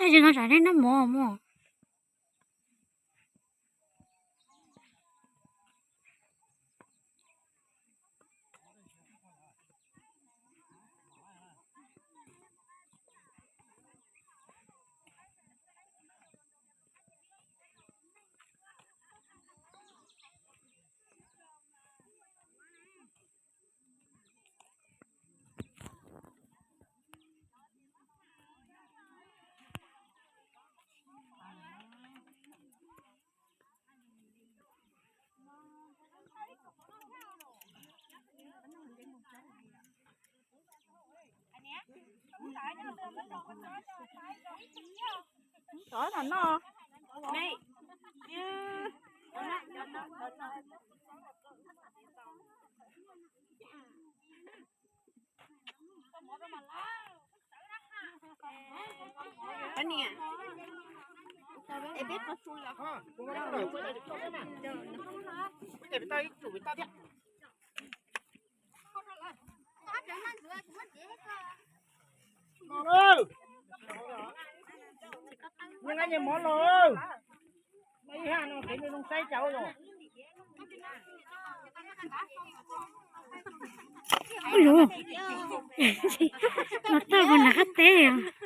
Tab sis no tsam neb noj mov mog. Tov no. Niam, es peb qhov su los. Nyob nqa nyias mov los, ib haj no kev zoo saib cas los. Ub, los tau puas nram qab teb os.